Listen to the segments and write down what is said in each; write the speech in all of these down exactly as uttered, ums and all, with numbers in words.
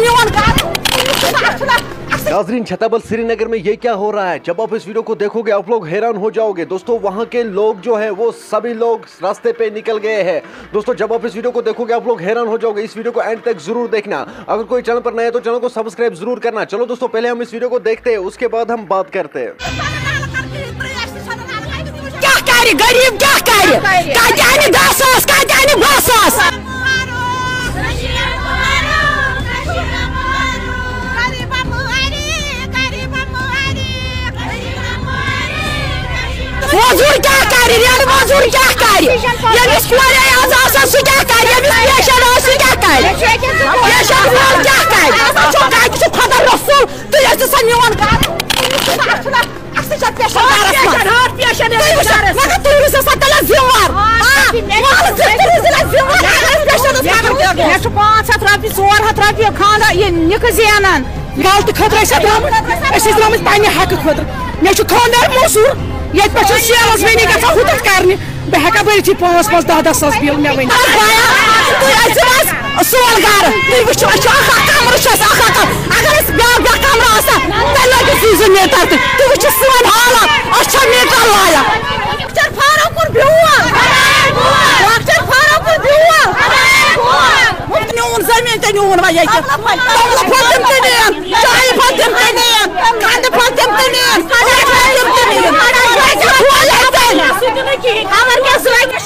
میون گرٕ۔ ناظرین، چھتابل سری نگر میں یہ کیا ہو رہا ہے؟ جب آپ اس ویڈیو کو دیکھو گے، آپ لوگ حیران ہو جاؤ گے۔ دوستو، وہاں کے لوگ جو ہے، وہ سبھی لوگ راستے پہ نکل گئے ہیں۔ دوستو، جب آپ اس ویڈیو کو دیکھو گے، آپ لوگ حیران ہو جاؤ گے۔ اس ویڈیو کو اینڈ تک ضرور دیکھنا۔ اگر کوئی چینل پر نیا ہے تو چینل کو سبسکرائب ضرور کرنا۔ چلو دوستو، پہلے ہم اس ویڈیو کو دیکھتے ہیں، اس کے بعد ہم بات کرتے ہیں۔ کیٛاہ کرِ؟ غریٖب کیٛاہ کرِ؟ کَتہِ اَنہِ دَہ ساس؟ کَتہِ اَنہِ باہ ساس؟ موٚزوٗر کیٛاہ کَرِ؟ ریڈ موٚزوٗر کیٛاہ کَرِ؟ ییٚمِس کورے آز آسان، سُہ کیٛاہ کَرِ؟ ییٚمِس پیشَنٹ آسہِ، سُہ کیٛاہ کَرِ؟ پیشَنٹ وول کیٛاہ کَرِ؟ اَسہِ چھُ کَتہِ چھُ خۄدا رسول؟ تُہۍ ٲسِو سا میون گرٕ؟ اَسہِ چھُنہ، اَسہِ چھُ پیشَنٹ گرَس منٛز۔ پیشَنٹ تُہۍ وٕچھِو، گرَس۔ مگر تُہۍ روٗزِو سا تیٚلہِ ذِمہٕ وار۔ آ، مےٚ محلہٕ تہِ تُہۍ روٗزِو نہ ذِمہٕ وار۔ اَسہِ پیشَنٹَس خبر کیٛاہ گوٚو۔ مےٚ چھُ پانٛژھ ہَتھ رۄپیہِ، ژور ہَتھ رۄپیہِ خانٛدار، یہِ نِکہٕ زینان۔ غلطہٕ خٲطرٕ ٲسۍ أسۍ درٛامٕتۍ، أسۍ ٲسۍ درٛامٕتۍ پننہِ حقہٕ خٲطرٕ۔ مےٚ چھُ خانٛدار موٚزوٗر، ییٚتہِ پٮ۪ٹھ چھُ سیلٕز مینی گژھان ہُتَتھ کرنہِ۔ بہٕ ہٮ۪کا بٔرِتھ یہِ پانٛژھ پانٛژھ، دَہ دَہ ساس بِل مےٚ ؤنِو۔ بیا، تُہۍ ٲسِو حظ سون گرٕ، تُہۍ وٕچھِو، أسۍ چھِ اکھ اکھ کمرٕ چھُ اَسہِ، اکھ اکھ کمرٕ۔ اگر اَسہِ بیٛاکھ بیٛاکھ کمرٕ آسہِ ہا، تیٚلہِ لٲگِو زیٖزو میٖٹر تہِ۔ تُہۍ وٕچھِو سون حالات، أسۍ چھا میٖٹر لایق؟ ڈاکٹر فاروق کُن بیول۔ ڈاکٹر فاروق کُن بیول۔ میون زٔمیٖن تہِ نیوٗن وۄنۍ ییٚتہِ۔ توٚملہٕ پھوٚل تِم تہِ نِیَن، چایہِ پھوٚل تِم تہِ نِیَن، کھنٛڈٕ پھوٚل تِم تہِ نِیَن، ٲٹھ پھوٚل تِم تہِ نِیَن۔ وۄنۍ چھِ ہولے تیٚلہِ۔ خبر کیٛاہ سُہ وَنہِ۔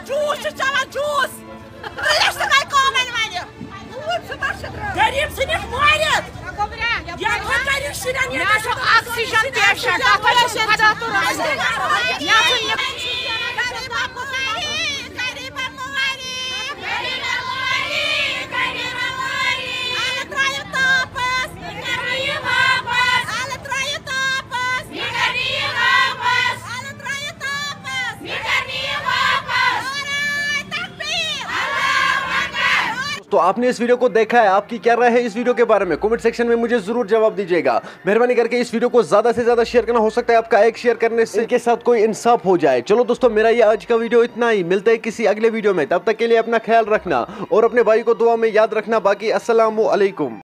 جوٗس چھِ چٮ۪وان، جوٗس۔ ترٛیش تہِ گٔے کٲمَے وۄنۍ۔ غریٖب ژھٕنِکھ مٲرِتھ۔ یَپٲرۍ کَرِ شُرٮ۪ن یہِ مےٚ چھُ آکسیجن پیشنٹ، تَتھ حظ چھُ خۄدا تہٕ رسول۔ مےٚ چھُ نہٕ غریٖبہ مٲری، غریٖبہ مٲری، غریٖبہ مٲری، غریٖبہ مٲری۔ اَلہٕ ترٛٲیِو تاپَس۔ اَلہٕ ترٛٲیِو تاپَس۔ اَلہٕ ترٛٲیِو تاپَس۔ نعرہ تکبیر۔ اللہ اکبر۔ تو آپ نے اس ویڈیو کو دیکھا ہے، آپ کی کیا رائے ہے اس ویڈیو کے بارے میں؟ کمنٹ سیکشن میں مجھے ضرور جواب دیجیے گا۔ مہربانی کر کے اس ویڈیو کو زیادہ سے زیادہ شیئر کرنا، ہو سکتا ہے آپ کا ایک شیئر کرنے سے ان کے ساتھ کوئی انصاف ہو جائے۔ چلو دوستو، میرا یہ آج کا ویڈیو اتنا ہی، ملتے ہیں کسی اگلے ویڈیو میں، تب تک کے لیے اپنا خیال رکھنا اور اپنے بھائی کو دعا میں یاد رکھنا۔ باقی السلام علیکم۔